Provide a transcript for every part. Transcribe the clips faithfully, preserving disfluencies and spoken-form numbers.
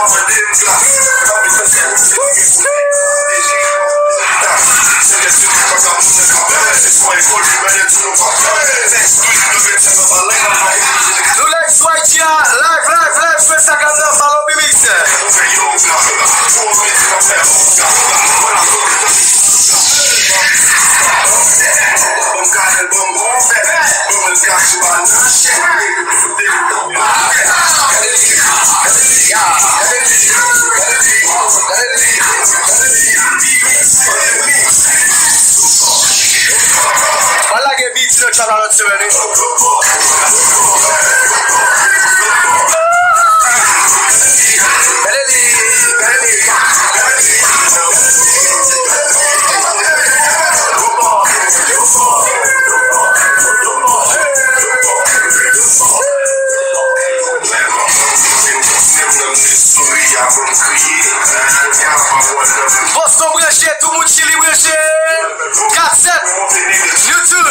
Nou live sou I G a, live, live, live sou Instagram nan, follow B Mix. Mwen lage beat nan chat la lòt semèn, wi. Gade li, gade li, gade li. Boston branche, tout moun Chili branche. Kat sèt, YouTube.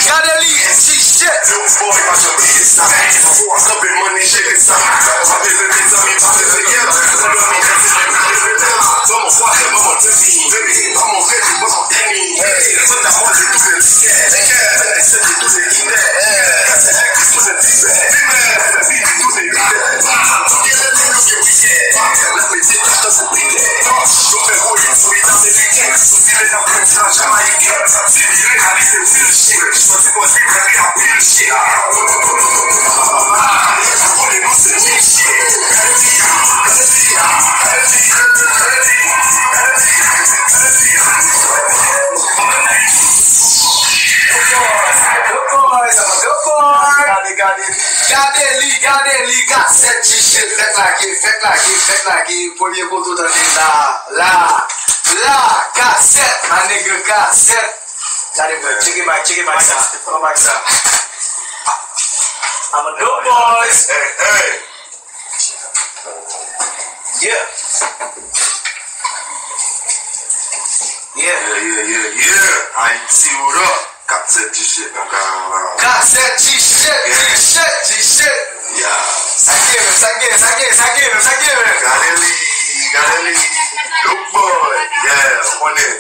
Gade li, T-shirt. Gade, gade li. Gade li, gade li, kat sèt G-Shit, fèk lage, fèk lage, fèk lage, premye kote w tande la, la, la, kat sèt, my nigga, kat sèt. Gade mwen, tcheke mic, tcheke mic sa, pran mic sa. I'm a dope boys. Hey, hey. Yeah. Yeah. Yeah, yeah, yeah, yeah. Haiti, what up? Kat sèt G-Shit nan kanaval. Kat sèt G-Shit, yeah. G-Shit, G-Shit. Yeah. Sa k gen menm, sa k gen, sa k gen, sa k gen menm, sa k gen menm. Gade li, gade li. Dope boy. Yeah, ou konnen.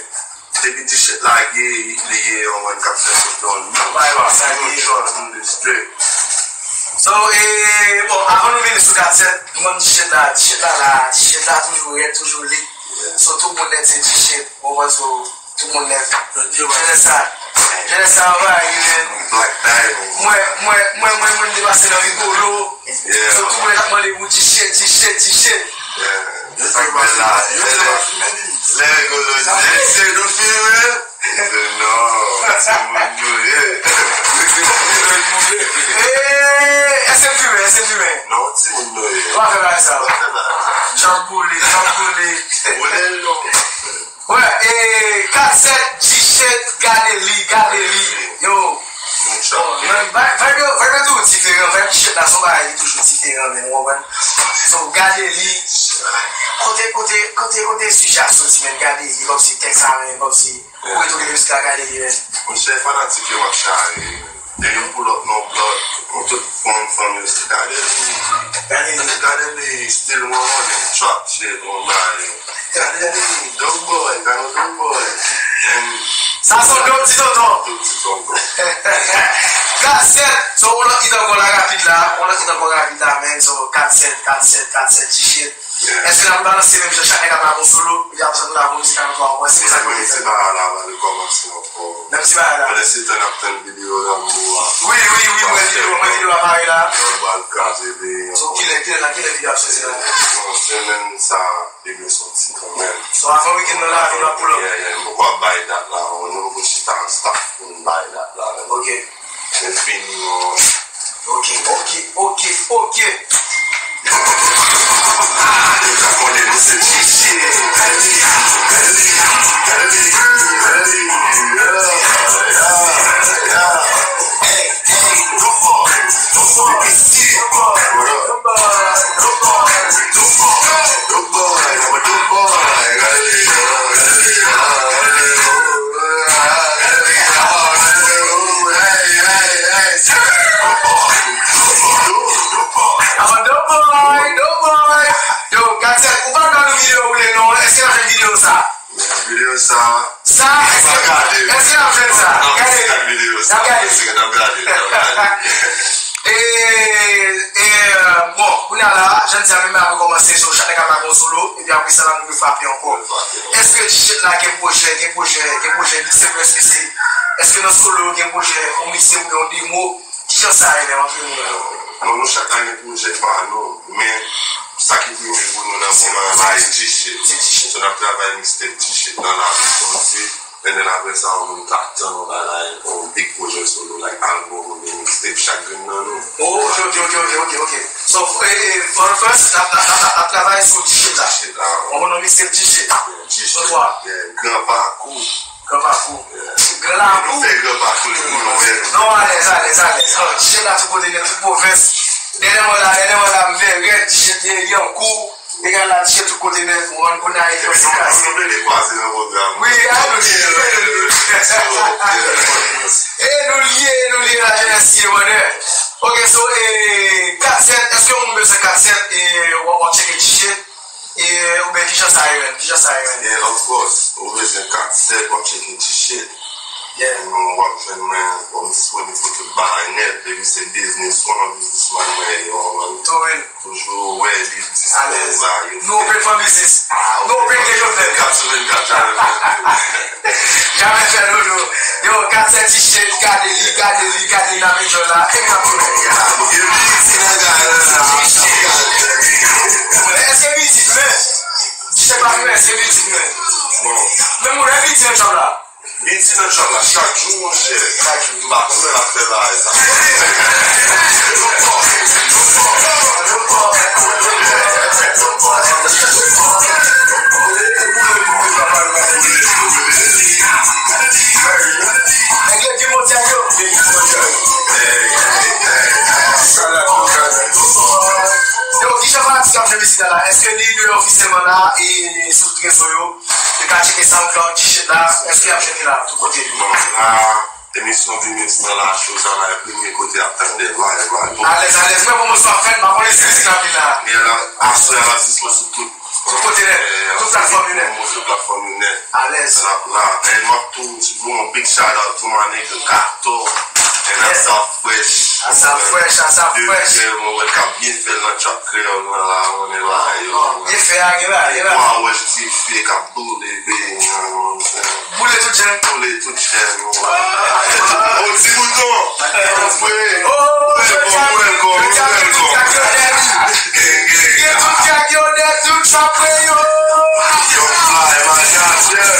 Depi G-Shit lage, li ye yon moun k ap fè tout nan yon bay la, sa yon trust industry. So, e, bon, avan nou vini sou kat sèt, nou konn G-Shit la, G-Shit la la, G-Shit la toujou rèd, toujou lit. So, tout moun nèt se G-Shit, ou konprann, so, tout moun nèt. Jenès sa, jenès sa anvayi, man. Black Diamond. Mwen, mwen, mwen, mwen, mwen depase nan rigolo. Yeah. So, tout moun ap mande pou G-Shit, G-Shit, G-Shit. Yeah. Sa k bèl la, lè, lè, lè rigolo di, se nou filme? Li di, non, se moun nou ye. Eh, èske m filme? Èske m filme? Non, ti moun nou ye. Ou pa fè bagay sa. Ou pa fè bagay sa. Djòb boule, djòb boule. Boule l non. Wè, e, kat sèt, G-Shit, gade li, gade li. Yo. Bon, men, vibe, vibe yo, vibe yo toujou diferan. Vibe G-Shit la, se yon bagay ki toujou diferan, men, ou konprann? So, gade li. Kote, kote, kote, kote sijè a soti, men, gade li, kòmsi tèks la, men, kòmsi, ou retounen mizik la, gade li, men. Monchè, fanatik yo ap chare. Depi yo pull up nan blòk, nou tout fanm, fanm yo se gade li. Gade li. Gade li, still mwen konnen, trap shit, mwen bay. Gade li, dope boy, gade yon dope boy. And sa se yon dope ti tonton. Dope ti tonton. Kat sèt, so, on lòt hit ankò la rapid la, on lòt hit ankò rapid la, man, so, kat sèt, kat sèt, kat sèt, ti shit. Yeah. Èske n ap balanse menm jan chak nèg ap lage yon solo, epi apre sa nou lage yon mizik a nou twa ankò? Èske se sa k ap fèt? Menm ti bagay la va rekòmanse ankò. Menm ti bagay la. Pandan se tan n ap tann videyo lanmou a. Wi, wi, wi, mwen videyo, mwen videyo a pare la. Mwen pral kraze peyi an. So, kilè, kilè, kilè videyo ap soti la? Bon, semèn sa, li dwe soti kanmenm. So, avan wikenn nan la, nou ap pull up. Yeah, yeah, m poko ap bay dat la, non, nou poko chita an staff pou n bay dat la, non. Ok. Men fini, non. Ok, ok, ok, ok. Deja konnen nou se G-Shit. Gade li, gade li, gade li, gade li. Yeah, yeah, yeah. Hey, hey, dope boy, dope boy, dope boy, dope boy, dope boy, dope boy, I'm a dope boy. Gade li, gade li, gade li. Hey, hey, hey. I'm a dope boy, dope boy. Yo, Kat Sèt, ou pa ban nou videyo ou le non, èske n ap jwenn videyo sa? Videyo sa. Sa, èske, èske n ap jwenn sa? Gade, n ap gade. E, e, bon, kounye a la, jan di a menm ap kòmanse, so chak nèg ap lage yon solo, epi apre sa la nou refrape ankò. Èske T-shirt la gen pwojè, gen pwojè, gen pwojè, li se, èske se, èske nan solo gen pwojè, yon mixtape oubyen yon demo? Kijan sa ye menm, antre nou la? Non, nou chak la gen pwojè pa nou, men sa ki pi red pou nou nan moman an la e T-shirt. Se T-shirt. So n ap travay mixtape T-shirt nan la tou, kòmsi, and then apre sa yon moun ka tann yon bagay, yon big pwojè solo, like album oubyen mixtape, chak grenn nan nou. Oh, ok, ok, ok, ok, ok, ok. So, eh, eh, for the first, n ap, n ap, n ap, n ap travay sou T-shirt la. T-shirt la. On moun nan mixtape T-shirt. Yeah, T-shirt. Sou twa. Yeah, gran pakou. Gran pakou. Gran lakou. Nou fè gran pakou tou, nou wè. Non, alèz, alèz, alèz. Non, T-shirt la tout kote nèt, tout pwovens. Dènyèman la, dènyèman la, m vè rèd, T-shirt li, li an kou. Egal la, T-shirt tout kote nèt, ou konn kounye a, e fò se kaze. Nou vle kwaze nan pwogram. Wi, a nou lye, e nou lye. E nou lye, e nou lye, lajenès lye, brother. Ok, so, e, Kat Sèt, èske yon moun bezwen Kat Sèt, e, w ap, w ap tcheke T-shirt? E, oubyen kijan sa ye menm? Kijan sa ye menm? Yeah, of course. Ou bezwen Kat Sèt, w ap tcheke T-shirt. Yeah. Ou, w ap jwenn mwen, w ap disponib pou tout bagay nèt. Depi se biznis, konnen biznisman mwen ye, w konprann? Tou real. Toujou wè li dispo ba yo. Nou open for business. Nou open ke Jovenel. Vennkat sou vennkat, jamè fè nou. Jamè fè nou, nou. Yo, Kat Sèt T-shirt, gade li, gade li, gade li nan medjò la. Epi n ap tounen. Èske li di men? T-shirt pa fè, èske li di men? Bon. Men moun, èske li di nan chanm la? Li di nan chanm la chak jou, monchè. Chak jou. M pa konn lè l ap fè bagay sa. Nèg yo di mondyal yo. Yo, kijan fanatik ap jwenn mizik la la? Èske li leve ofisyèlman la e sou tout rezo yo? Yo ka tcheke SoundCloud, T-shirt la, èske y ap jwenn li la, tout kote? Bon, la, emisyon Vimix nan la, show sa la, e premye kote y ap tande live la. Alèz, alèz, mwen pwomosyon ap fèt, m pa konnen si mizik la vin la. Gen la, aswè a l ap dispo sou tout. Tout kote nèt, tout platfòm yo nèt. Tout platfòm yo nèt. Alèz. L ap la. E m ap tou, bon, big shout out to my nigga Kato. And Asap Fresh. Asap Fresh, Asap Fresh. Depi mwen wè k ap byen fè l nan trap kreyòl lan la, mwen la, yo. Byen fè a, gen la, gen la. Mwa wè J T F K ap boule, baby, you know what I'm saying? Boule tout jen. Boule tout jen, yo. O ti bouton. Antre. Oh, jodi a, jodi a, gen tout kak yo dèyè li. Gen tout kak yo dèyè tout trap kreyòl. Yo fly, my God, yeah.